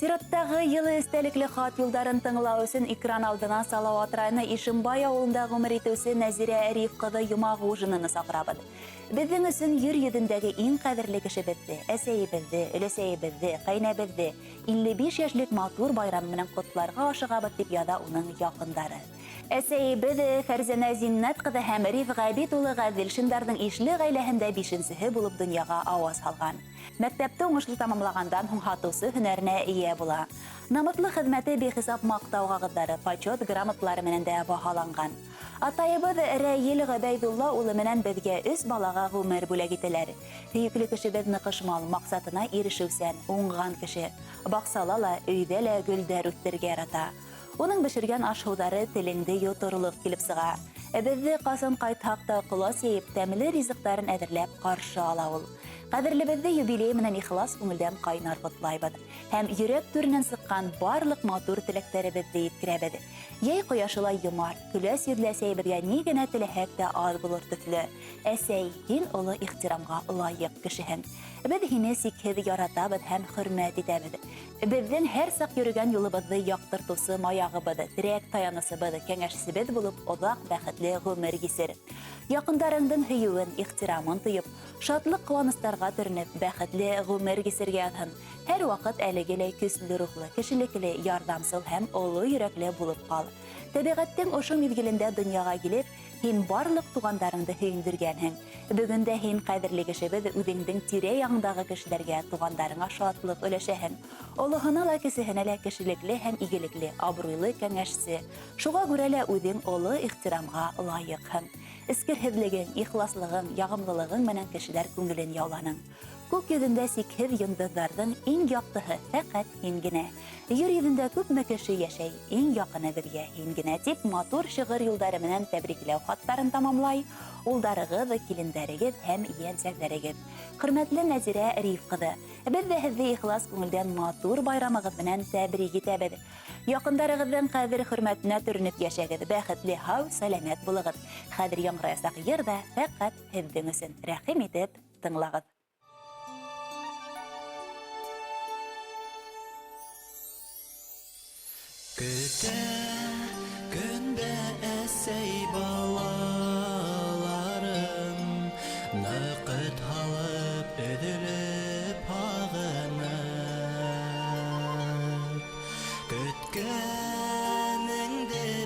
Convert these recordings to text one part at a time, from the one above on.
Сираттағы йылы эстәлекле хат юлдарын тыңлау өсөн экран алдына Салауат районы Ишембай ауылында ғүмер итеүсе Нәзирә Риф ҡыҙы Йомағужинаны саҡырабыҙ. Беҙҙең өсөн ер йөҙөндәге иң ҡәҙерле кешебеҙҙе, әсәйебеҙҙе, өләсәйебеҙҙе, ҡәйнәбеҙҙе 55 йәшлек матур байрам менән ҡотларға ашығабыҙ, тип яҙа уның яҡындары. Әсәйебеҙ Фәрзәнә Зиннәт ҡыҙы һәм Риф Ғәбит улы Ғәҙелшиндарҙың ишле ғаиләһендә бишенсеһе булып донъяға ауаз һалған. Мәктәпте уңышлы тамамлағандан һуң һатыусы һөнәренә эйә була. Намыҫлы хеҙмәте бихисап маҡтау ҡағыҙҙары, почет грамоталары менән дә баһаланған. Атайыбыҙ Рәйел Ғөбәйҙулла улы менән беҙгә өс балаға ғүмер бүләк итәләр. Һөйөклө кешебеҙ ныҡышмал, маҡсатына ирешеүсән, уңған кеше. Баҡсала ла, өйҙә лә гөлдәр үҫтерергә ярата. Уның бешергән аш-һыуҙары телеңде йоторлоҡ килеп сыға. Беҙҙе ҡасан ҡайтһаҡ та ҡолас йәйеп, тәмле ризыҡтарын әҙерләп ҡаршы ала ул. Ҡәҙерлебеҙҙе юбилей менән ихлас күңелдән ҡайнар ҡотлайбыҙ һәм йөрәк түренән сыҡҡан барлыҡ матур теләктәребеҙҙе еткерәбеҙ. Йәй ҡояшылай йомарт, көләс йөҙлө әсәйебеҙгә ни генә теләһәк тә аҙ булыр төҫлө. Әсәй, һин оло ихтирамға лайыҡ кешеһең. Беҙ һине сикһеҙ яратабыҙ һәм хөрмәт итәбеҙ. Беҙҙең һәр саҡ йөрөгән юлыбыҙҙы яҡтыртыусы маяғыбыҙ, терәк таянысыбыҙ, кәңәшсебеҙ булып оҙаҡ бәхетле ғүмер кисер. Яҡындарыңдың һөйөүен, ихтирамын тойоп, шатлыҡ ҡыуаныстарға төрөнөп, бәхетле ғүмер кисергә яҙһын. Һәр ваҡыт әлегеләй көслө рухлы, кешелекле, ярҙамсыл һәм оло йөрәкле булып ҡал. Тәбиғәттең ошо миҙгелендә донъяға килеп, һин барлыҡ туғандарыңды һөйөндөргәнһең. Бөгөн дә һин, ҡәҙерле кешебеҙ, үҙеңдең тирә-яғыңдағы кешеләргә, туғандарыңа шатлыҡ өләшәһең. Олоһона ла, кесеһенә лә кешелекле һәм игелекле, абруйлы кәңәшсе. Шуға күрә лә үҙең оло ихтирамға лайыҡһың. Эскерһеҙлегең, ихласлығың, яғымлылығың менән кешеләр күңелен яуланың. Күк йөҙөндә сикһеҙ йондоҙҙарҙың иң яҡтыһы фәҡәт һин генә. Ер йөҙөндә күпме кеше йәшәй, иң яҡыны беҙгә һин генә, тип матур шиғыр юлдары менән тәбрикләү хаттарын тамамлай улдарығыҙ, килендәрегеҙ һәм ейәнсәрҙәрегеҙ. Хөрмәтле Нәзирә Риф ҡыҙы, беҙ ҙә һеҙҙе ихлас күңелдән матур байрамығыҙ менән тәбрик итәбеҙ. Яҡындарығыҙҙың ҡәҙер-хөрмәтенә төрөнөп йәшәгеҙ, бәхетле, һау-сәләмәт булығыҙ. Хәҙер яңғыраясаҡ йыр ҙа фәҡәт һеҙҙең өсөн. Рәхим итеп тыңлағыҙ. Көтә көндә әсәй балаларын, Ныҡыт һалып, өҙөлөп, һағынып. Көткәнеңде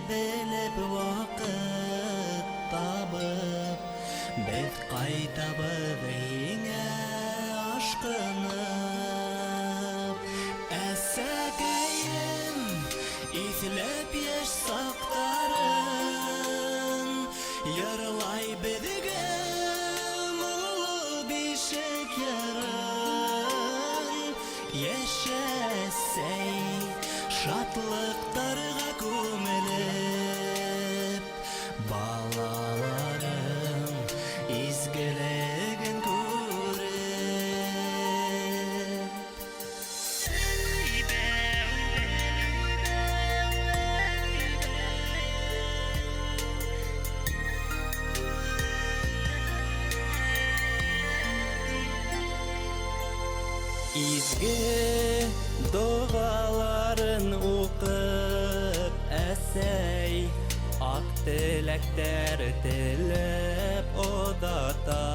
белеп, ваҡыт табып, Беҙ ҡайтабыҙ һиңә ашҡынып. Әсәкәйем, иҫләп йәш саҡтарын, Йырлай беҙгә моңло бишек йырын. Йәшә, әсәй, шатлыҡтарға күмелеп, Балаларың изгелеген күреп. Изге догаларын укып, әсәй, ак теләктәр теләп озата.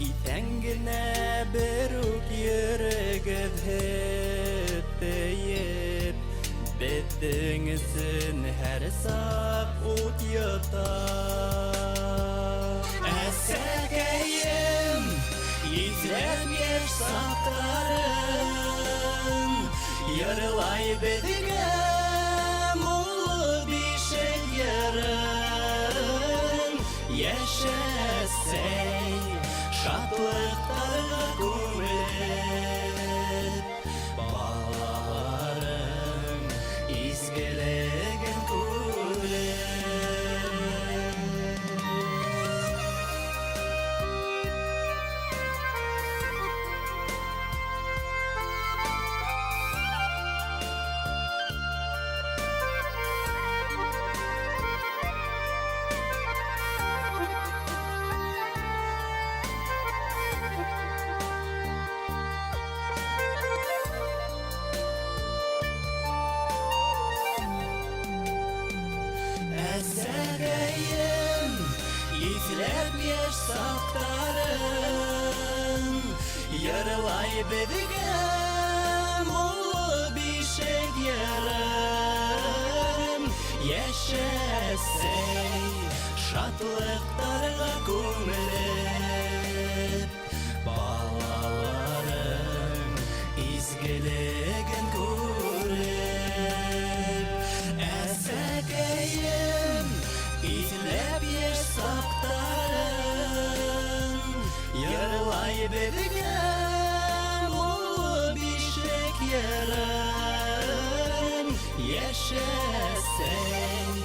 Иҫән генә берүк йөрөгөҙ һөт тейеп, Беҙҙең өсөн һәр саҡ ут йота. Әсәкәйем, иҫләп йәш саҡтарын, Йырлай беҙгә моңло бишек йырын. Йәшә, әсәй, шатлыҡтарға күмелеп, Балаларың изгелеген күреп. Иҫләп йәш саҡтарын. Йырлай беҙгә моңло бишек йырын. Йәшәсәй, шатлыҡтарға күмелеп, балаларың изгелеген күреп. Әсәкәйем, иҫләп йәш саҡтарын. Йырлай беҙгә моңло бишек йырын. Йәшәсәй,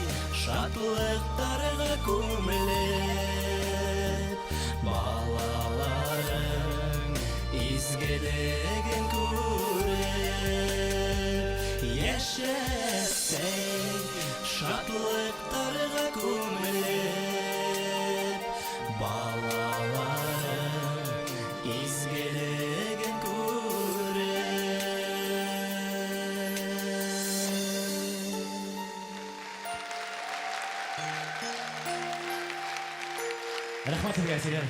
шатлыҡтарға күмелеп, балаларың изгелеген күреп. Йәшәсәй, шатлыҡтарға күмелеп, балаларың изгелеген күреп. Рәхмәт һеҙгә, әсәйләр.